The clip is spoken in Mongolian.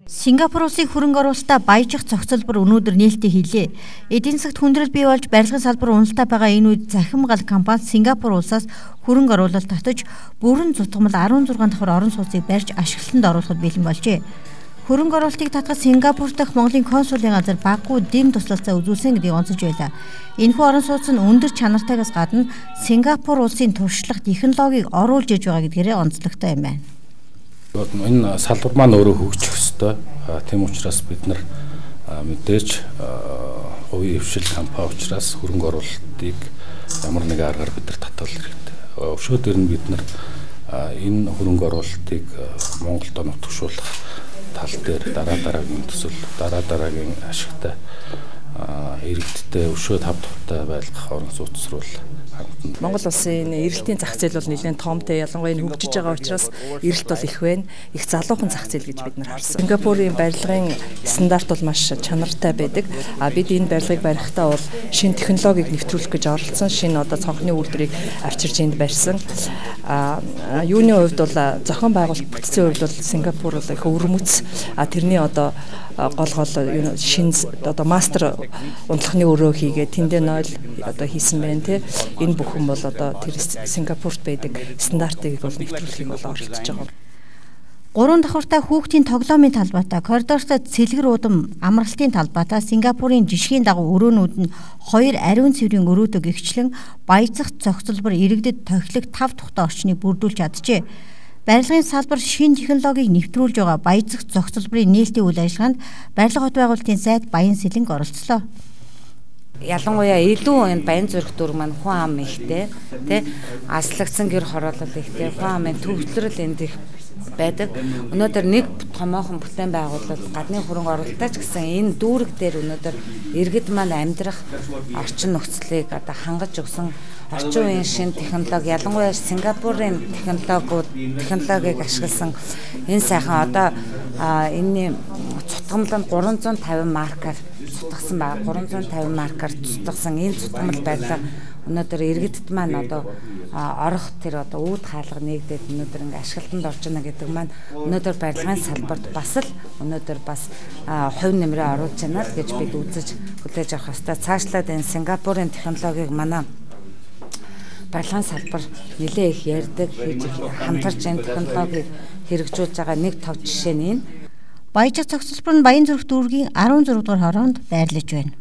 Сингапур улсын хөрөнгө оруулалтаа баяжих зохицолбор өнөөдөр нээлттэй хийлээ. Эдийн засагт хүндрэл бий болж барилгын салбар уналтаа байгаа энэ үед Захим гал компани Сингапур улсаас хөрөнгө оруулалт татаж бүрэн зутгамал 16 давхар орон сууцыг барьж ашиглалтанд оруулахад бэлэн болжээ. Хөрөнгө оруулалтыг татгах Сингапур дахь Монголын консулын газар баггүй дэм туслалцаа үзүүлсэн гэдгийг онцолж байлаа. Энэхүү орон сууц нь өндөр чанартайгаас гадна Сингапур улсын туршлага технологиг оруулж иж байгаа гэдгээрээ онцлогтой юм байна. Энэ салбар маань өөрөө хөгжих ёстой. Тийм учраас бид нар мэдээж хувийн хвшил компани учраас хөрөнгө оруулалтыг ямар нэгэн аргаар бид нар татвал хэрэгтэй. Өшөө дээр нь бид нар энэ хөрөнгө оруулалтыг Монголд нутагшуулах тал дээр дараа дараагийн төсөл, дараа дараагийн ашигтай иргэдтэй өшөө тав тухтай байлгах орон сууц руу хандна. Монгол улсын эрэлтийн зах зээл бол нэлээд томтой, ялангуяа энэ хөгжиж байгаа учраас эрэлт бол их байна. Их залуухан зах зээл гэж бид нар харсан. Сингапурын барилгын стандарт бол маш чанартай байдаг. А бид энэ барилгыг барихтаа бол шинэ технологиг нэвтрүүлэх гэж оролцсон. Шинэ одоо цонхны үйлдвэрийг авчирч энд барьсан. А юуны хувьд бол зохион байгуулалт бүтцийн хувьд бол Сингапур бол их өвөрмөц. А тэрний одоо гол шинэ одоо мастер унтлахны өрөө хийгээд тэндээ 0 одоо хийсэн байна тий. Энэ бүхэн бол одоо тэр Сингапурт байдаг стандартыг бол нэвтрүүлэхийг бол оролдож байгаа. Гурван давхартай хүүхдийн тоглоомын талбайтай, коридортой цэлгэр удам амралтын талбайтай Сингапурын жишгийн дагуу өрөөнүүд нь хоёр ариун цэврийн өрөөдөг гэгчлэн баяцах зохицолбор иргэдэд тохилог 5 тухтай орчныг бүрдүүлж чаджээ. Барилгын салбар шинэ технологиг нэвтрүүлж байгаа баяцах зохицолборын нээлтийн үйл ажиллагаанд барилга хот байгуулалтын сайд Баян Сэлэнг оролцлоо. Ялангуяа илүү энэ Баян зүрх дүүрэг маань хүн ам ихтэй, тэ аслагдсан гэр хороолол ихтэй, хүн амын төвлөрөл энд их байдаг. Өнөөдөр нэг томоохон бүтээн байгуулалт гадны хөрөнгө оруулалтаа ч гэсэн энэ дүүрэг дээр өнөөдөр иргэд маань амьдрах орчин нөхцөлийг одоо хангаж өгсөн орчин үеийн шинэ технологи, ялангуяа Сингапурын технологиг ашигласан энэ сайхан одоо энэний цутгамл нь 350 маркаар цутгасан байгаа. 350 маркаар цутгасан энэ цутгамл барилга өнөөдөр иргэдэд маань одоо орох тэр одоо үүд хаалга нэгдээд өнөөдөр ингээ ашиглалтанд орж байна гэдэг маань өнөөдөр барилгын салбарт бас л өнөөдөр бас хувь нэмрээ оруулж байна л гэж бид үзэж хүлээж авах ёстой. Цаашлаад энэ Сингапурын технологиг манай барилгын салбар нэлээ их ярьдаг, хийж хамтарч энэ технологиг хэрэгжүүлж байгаа нэг тов жишээ нь энэ. Баяжих зохицолбор нь Баян зүрх дүүргийн 16 дугаар хороонд байрлаж байна.